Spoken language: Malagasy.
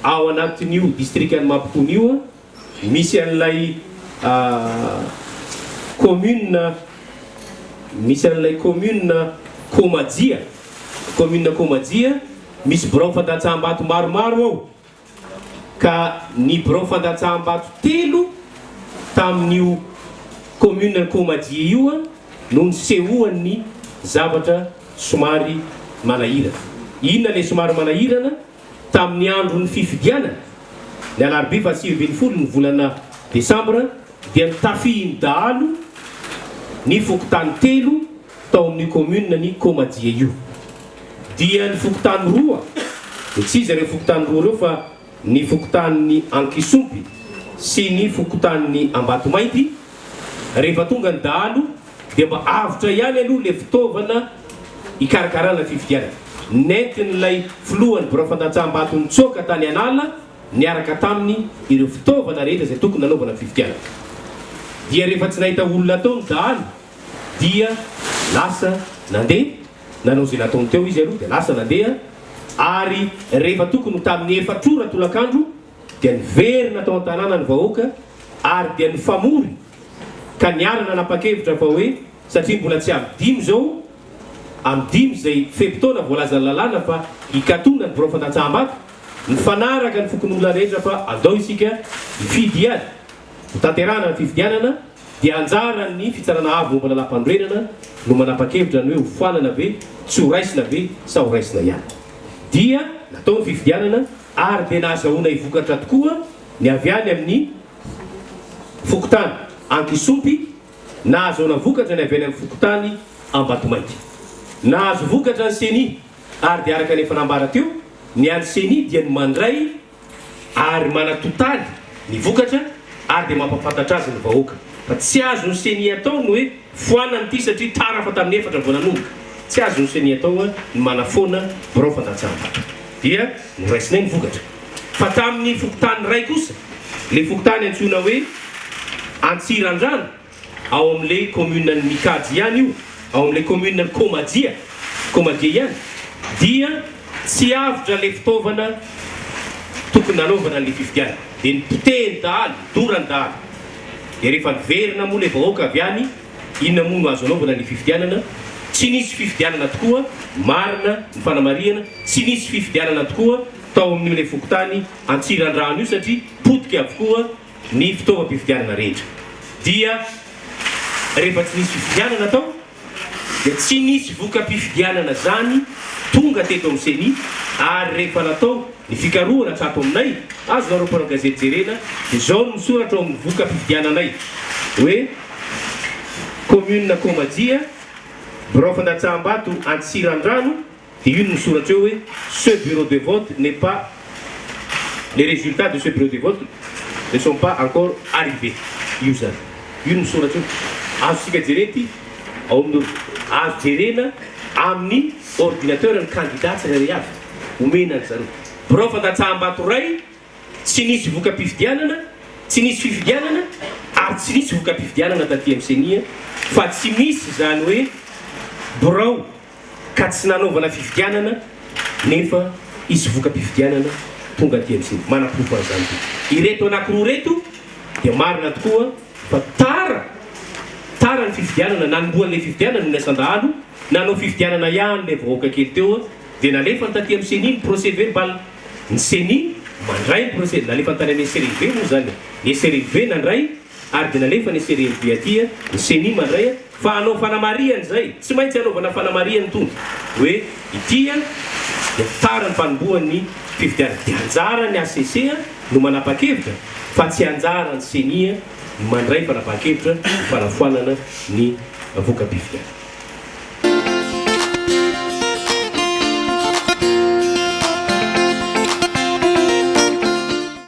Ao anatin'io distrikan'i Mampikony io misy an'ilay commune misy an'ilay commune Komajia, commune Komajia, misy birao fandatsaham-bato maromaro ao. Ka ny birao fandatsaham-bato telo tamin'io commune Komajia io no nisehoan'ny zavatra somary manahirana. Inona ilay somary manahirana? Tamin'ny andron'ny fifidianana, ny alarobia faha 19 ny volana desambra dia notafihin'ny dahalo ny fokontany telo tao amin'io commune ny Komajia io. Dia ny fokontany roa, dia tsy iza ireo fokontany roa ireo fa ny fokontanin'i Ankisompy sy ny fokontanin'i Ambatomainty. Rehefa tonga ny dahalo dia mba avotra ihany aloha ilay fitaovana hikarakarana fifidianana. Nentin'ilay filohan'ny birao fandatsaham-bato nitsoaka tany an'ala niaraka taminy ireo fitaovana rehetra izay tokony nanaovana fifidianana. Dia rehefa tsy nahita olona tao ny dahalo dia lasa nandeha, nanao izay nataony teo izy aloha dia lasa nandeha ary rehefa tokony ho tamin'ny efatr'ora tolakandro dia niverina tao an-tanàna ny vahoaka ary dia nifamory ka niara-nanapa-kevitra fa hoe satria mbola tsy amin'ny dimy izao, amin'ny dimy izay fe-potoana voalazan'ny lalàna fa hikatona ny birao fandatsaham-bato, nifanaraka ny fokonolona rehetra fa andao isika hifidy ihany, hotanterahana ny fifidianana dia anjaran'ny Fitsarana Avo momba Lalàmpanorenana no manapa-kevitra ny hoe hofoanana ve, tsy horaisina ve sa horaisina ihany. Dia natao ny fifidianana ary dia nahazahoanay vokatra tokoa ny avy any amin'ny fokontany Ankisompy, nahazahoana vokatra ny avy any amin'ny fokontany Ambatomainty. Nahazo vokatra ny Ceni ary dia araka ny efa nambara teo, ny an'ny Ceni dia ny mandray ary manatotaly ny vokatra ary dia mampahafantatra azy ny vahoaka. Fa tsy azon'ny Ceni atao ny hoe foanana ity satria tara fa tamin'ny efatra vao nanomboka. Tsy azon'ny Ceni atao ny manafoana birao fandatsaham-bato. Dia noraisinay ny vokatra. Fa tamin'ny fokontany iray kosa, ilay fokontany antsoina hoe Antsirandrano, ao amin'ilay commune an'i Mikajy ihany io, ao amin'ilay commune an'i Komajia, Komajia ihany, dia tsy avotra ilay fitaovana tokony nanaovana an'ilay fifidianana. Dia nopotehin'ny dahalo, nodoran'ny dahalo. Dia rehefa niverina moa ilay vahoaka avy any, inona moa no azo anaovana ny fifidianana? Tsy nisy fifidianana tokoa, marina ny fanamarihana, tsy nisy fifidianana tokoa tao amin'io ilay fokontany Antsirandrano io satria potika avokoa ny fitaovam-pifidianana rehetra. Dia rehefa tsy nisy fifidianana tao dia tsy nisy voka-pifidianana zany tonga teto amin'ny ceni ary rehefa natao ny fikarohana tsato aminay, azonareo mpanao gazety jerena, dia zao no misoratra ao amin'ny voka-pifidiananay hoe Commune Komajia, birao fandatsaham-bato Antsirandrano, Dia io no misoratra eo hoe ce bureau de vote n'est pas les résultats de ce bureau de vote ne sont pas encore arrivés. Io zany. Io no misoratra eo. Azontsika jerena ity ao amin'ny azo jerena amin'ny ordinateur ny candidat tsirairay avy. Omena an-dry zareo. Birao fandatsaham-bato iray tsy nisy voka-pifidianana, tsy nisy fifidianana ary tsy nisy voka-pifidianana taty amin'ny ceni fa tsy misy izany hoe birao ka tsy nanaovana fifidianana nefa hisy voka-pifidianana tonga aty amin'ny ceni. Manaporofo an'izany koa ireto anankiroa ireto dia marina tokoa fa tara tara ny fifidianana, nanombohan'ilay fifidianana no niasan-dahalo, nanao fifidianana ihany ilay vahoaka kely teo dia nalefany taty amin'ny ceni ny procès verbal, ny ceni mandray ny procès, nalefany tany amin'ny SRIV moa izany, ny SRIV nandray ary dia nalefa ny SRIV aty, ny ceni mandray. Fa hanao fanamarihana izay, tsy maintsy hanaovana fanamarihana itony hoe ity dia tara ny fanombohan'ny fifidianana. Dia anjaran'ny hcc no manapa-kevitra fa tsy anjaran'ny ceni ny mandray fanapahan-kevitra ho fanafoanana ny voka-pifidianana.